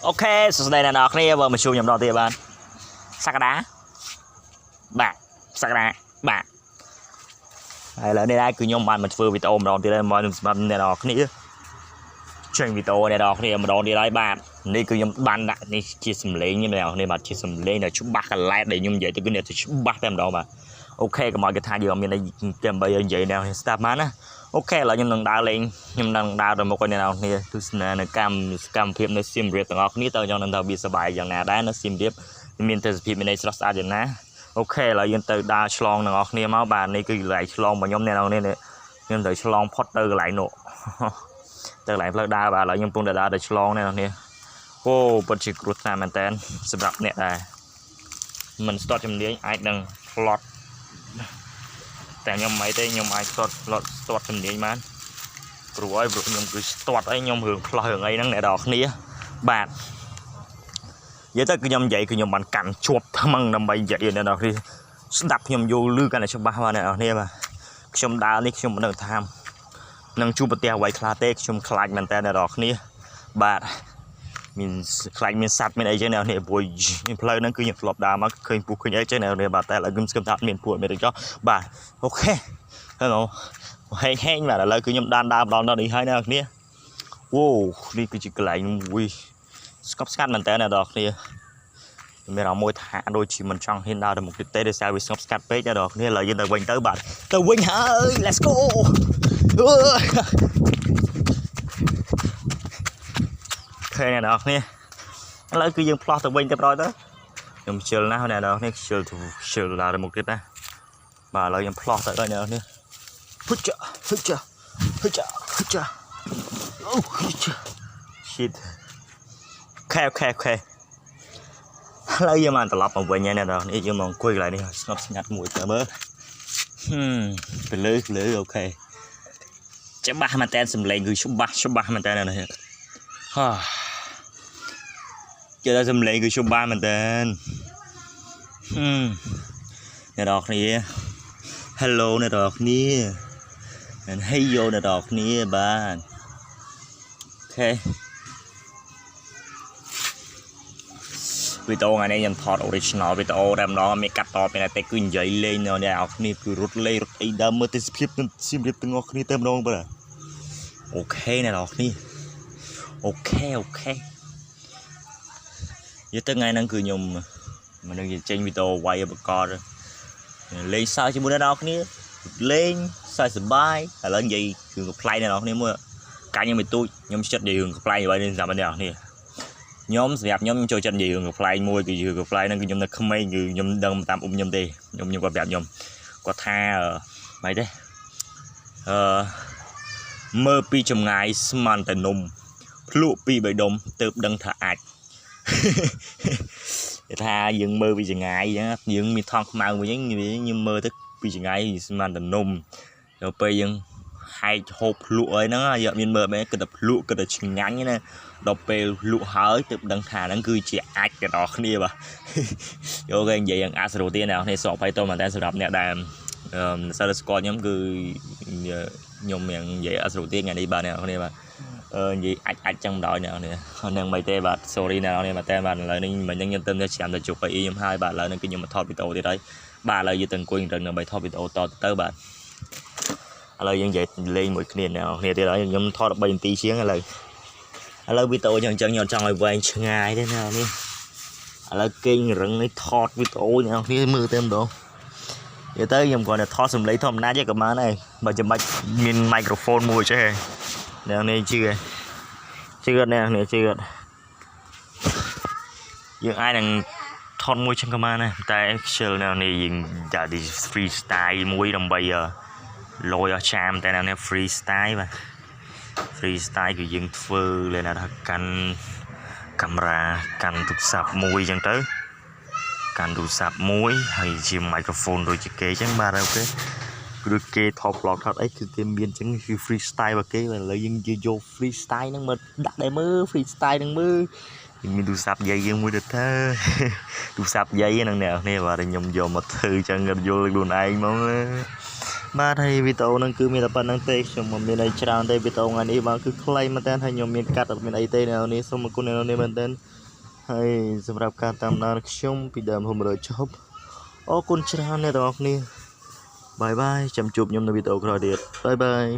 OK សួស្តីអ្នកនរគ្នាបើមកជួបខ្ញុំម្ដងទៀតបាទសក្តាបាទសក្តាបាទហើយឥឡូវនេះដែរគឺខ្ញុំបានមកធ្វើវីដេអូម្ដងទៀតហើយមកសម្រាប់អ្នកនរគ្នាចេញវីដេអូអ្នកនរគ្នាម្ដងទៀតហើយបាទនេះគឺខ្ញុំបានដាក់នេះជាសំឡេងនេះអ្នកនរគ្នាបាទជាសំឡេងដែលច្បាស់កន្លែតដែលខ្ញុំនិយាយទៅគឺអ្នកច្បាស់តែម្ដងបាទ OK កុំឲ្យគេថាយើងអត់មានអីដើម្បីនិយាយអ្នកស្ដាប់បានណា OK ឥឡូវខ្ញុំនឹងដើរលេងខ្ញុំនឹងដើរទៅមុខឲ្យអ្នកនរគ្នាទស្សនានៅកម្មសកម្មភាពនៅសៀមរាបទាំងអស់គ្នាតើចង់នឹងថាវាសប្បាយយ៉ាងណាដែរនៅសៀមរាបមានទេសភាពមានអីស្រស់ស្អាតយ៉ាងណា OK ឥឡូវយើងទៅដើរឆ្លងទាំងអស់គ្នាមកបាទនេះគឺកន្លែងឆ្លងរបស់ខ្ញុំអ្នកនរគ្នានេះខ្ញុំត្រូវឆ្លងផុតទៅកន្លែងនោះ ទៅកន្លែងផ្លូវដើរបាទឥឡូវខ្ញុំកំពុងតែដើរទៅឆ្លងអ្នកនរគ្នាអូពិតជាគ្រោះថ្នាក់មែនតើសម្រាប់អ្នកដែលមិនស្ទាត់ជំនាញអាចនឹងផ្លត់ តែខ្ញុំមិនអីទេខ្ញុំអាចស្ទាត់ផ្លត់ស្ទាត់ជំនាញបានព្រោះអីព្រោះខ្ញុំគឺស្ទាត់អីខ្ញុំរឿងផ្លោះរឿងអីហ្នឹងអ្នកនរគ្នាបាទនិយាយទៅគឺខ្ញុំនិយាយគឺខ្ញុំបានកាន់ជាប់ថ្មឹងដើម្បីនិយាយឲ្យអ្នកនរគ្នាស្ដាប់ខ្ញុំយល់ឮកាន់តែច្បាស់បាទអ្នកនរគ្នាបាទខ្ញុំដើរនេះខ្ញុំមិនដឹងថានឹងជួបប្រទះអ្វីខ្លះទេខ្ញុំខ្លាចមែនតើអ្នកនរគ្នាបាទមានខ្លាចមានសត្វមានអីចឹងអ្នកនរគ្នាព្រោះផ្លូវហ្នឹងគឺខ្ញុំធ្លាប់ដើរមកឃើញពស់ឃើញអីចឹងអ្នកនរគ្នាបាទតែឥឡូវខ្ញុំស្គមថាអត់មានពស់មានអីចោះបាទ OK ហ្នឹងហេងហេងបាទឥឡូវគឺខ្ញុំដានដើរម្ដងដល់នេះហើយអ្នកនរគ្នាវ៉ូនេះគឺជាកន្លែងមួយស្កប់ស្កាត់មែនតើអ្នកនរគ្នាមានអារម្មណ៍មួយថាដូចជាមិនចង់ហ៊ានដើរទៅមុខទៀតទេដោយសារវាស្ងប់ស្ងាត់ពេកអ្នកនរគ្នាឥឡូវយើងទៅវិញទៅបាទទៅវិញហើយ Let's go អឺឃើញអ្នកនរគ្នាឥឡូវគឺយើងផ្លោះទៅវិញទៅប្រយទៅខ្ញុំខ្ជិលណាស់អ្នកនរគ្នាខ្ជិលទៅខ្ជិលដើរទៅមុខទៀតណាបាទឥឡូវខ្ញុំផ្លោះទៅដល់អ្នកនរគ្នា ហ៊ុចហ៊ុចហ៊ុចហ៊ុចអូហ៊ុច shit OK ឥឡូវយើងបានត្រឡប់មកវិញហើយអ្នកនរនេះយើងមកអង្គុយកន្លែងនេះស្ងប់ស្ងាត់មួយទៅមើលហឹមពលឺពលឺ OK ច្បាស់មែនតើសំឡេងគឺច្បាស់ច្បាស់មែនតើអ្នកនេះហាជឿថាសំឡេងគឺច្បាស់មែនតើហឹមអ្នកនរគ្នា Hello អ្នកនរគ្នា and hey yo អ្នកនរគ្នាបាទ OK វីដេអូថ្ងៃនេះខ្ញុំថត original វីដេអូតែម្ដងមានកាត់តមានតែគឺនិយាយលេងអ្នកនរគ្នាគឺរត់លេងរត់អីដើមមើលទេសភាពនឹងសៀមរាបទាំងអស់គ្នាតែម្ដងបាទ OK អ្នកនរគ្នា OK និយាយទៅថ្ងៃហ្នឹងគឺខ្ញុំមិននឹងចេញវីដេអូវាយឧបករណ៍លេងសើចជាមួយអ្នកនរគ្នាលេងសើចសប្បាយឥឡូវនិយាយគឺកំប្លែងអ្នកនរគ្នាមួយកាញ់ខ្ញុំមិនទូចខ្ញុំចិត្តនិយាយរឿងកំប្លែងអ្វីនេះសម្រាប់អ្នកនរគ្នាខ្ញុំសម្រាប់ខ្ញុំខ្ញុំចូលចិត្តនិយាយរឿងកំប្លែងមួយគឺរឿងកំប្លែងហ្នឹងគឺខ្ញុំនៅក្មេងគឺខ្ញុំដឹងតាមអ៊ំខ្ញុំទេខ្ញុំខ្ញុំគាត់ប្រាប់ខ្ញុំគាត់ថាម៉េចទេអឺមើលពីចម្ងាយស្មានតែនំភ្លក់ពីបៃដុំទៅដឹងថាអាច គេថាយើងមើលពីចងាយអញ្ចឹងយើងមានថង់ខ្មៅមួយអញ្ចឹងខ្ញុំមើលទៅពីចងាយស្មានតែនំដល់ពេលយើងហែកហូបភ្លក់អីហ្នឹងយើងអត់មានមើលមែនគិតតែភ្លក់គិតតែឆ្ងាញ់ណាដល់ពេលភ្លក់ហើយទើបដឹងថាហ្នឹងគឺជាអាចទាំងអស់គ្នាបាទ យកគេនិយាយយ៉ាងអសរោទៀតអ្នកនរគ្នាសអភ័យតមែនតើសម្រាប់អ្នកដែលអឺសិលស្គាល់ខ្ញុំគឺខ្ញុំយ៉ាងនិយាយអសរោទៀតថ្ងៃនេះបាទអ្នកនរគ្នាបាទអឺនិយាយអាចអាចចឹងម្ដងអ្នកនរគ្នាហ្នឹងមិនទេបាទ sorry អ្នកនរគ្នាបាទតែបាទឥឡូវនេះមិញហ្នឹងខ្ញុំទៅតែចាំតែជប់អីខ្ញុំហើយបាទឥឡូវនេះគឺខ្ញុំមកថតវីដេអូទៀតហើយបាទឥឡូវយើងទៅអង្គុយរឹងដើម្បីថតវីដេអូតទៅបាទឥឡូវយើងនិយាយលេងមួយគ្នាអ្នកនរគ្នាទៀតហើយខ្ញុំថត3នាទីជាងឥឡូវឥឡូវវីដេអូចឹងចឹងខ្ញុំចង់ឲ្យវែងឆ្ងាយទេអ្នកនរគ្នាឥឡូវគេងរឹងនេះថតវីដេអូអ្នកនរគ្នាមើលតែម្ដងនិយាយទៅខ្ញុំគ្រាន់តែថតសំឡេងធម្មតាទេក៏បានដែរបើចាំបាច់មានមីក្រូហ្វូនមួយចេះអ្នកនេះជឿជឿអ្នកនេះជឿយើងអាចនឹងថតមួយចឹងក៏បានដែរតែខ្ជិលអ្នកនេះយើងដាក់ free style មួយដើម្បីលយអស់ចាមតែអ្នកនេះ free style បាទ free style គឺយើងធ្វើលេងថាកាន់កាមេរ៉ាកាន់ទូរស័ព្ទមួយចឹងទៅកាន់ទូរស័ព្ទមួយហើយជា microphone ដូចជាគេចឹងបាទ OK គឺគេថត vlog ថតអីគឺគេមានចឹងគឺ free style របស់គេបាទឥឡូវយើងយក free style ហ្នឹងមកដាក់ដែរមើល free style ហ្នឹងមើលយើងមានទូរស័ព្ទយាយយើងមួយទៅទៅទូរស័ព្ទយាយហ្នឹងអ្នកនេះបាទខ្ញុំយកមកធ្វើចឹងគាត់យល់ខ្លួនឯងហ្មង បាទហើយវីដេអូហ្នឹងគឺមានតែប៉ុណ្្នឹងទេខ្ញុំមិនមានអីច្រើនទេវីដេអូថ្ងៃនេះបាទគឺខ្លីមែនតើហើយខ្ញុំមានកាត់អត់មានអីទេអ្នកនរនេះសូមអរគុណអ្នកនរនេះមែនតើហើយសម្រាប់ការតាមដានខ្ញុំពីដើមរហូតមកដល់ចប់អរគុណច្រើនអ្នកទាំងអស់គ្នាBye bye ចាំជួបខ្ញុំនៅវីដេអូក្រោយទៀត bye bye.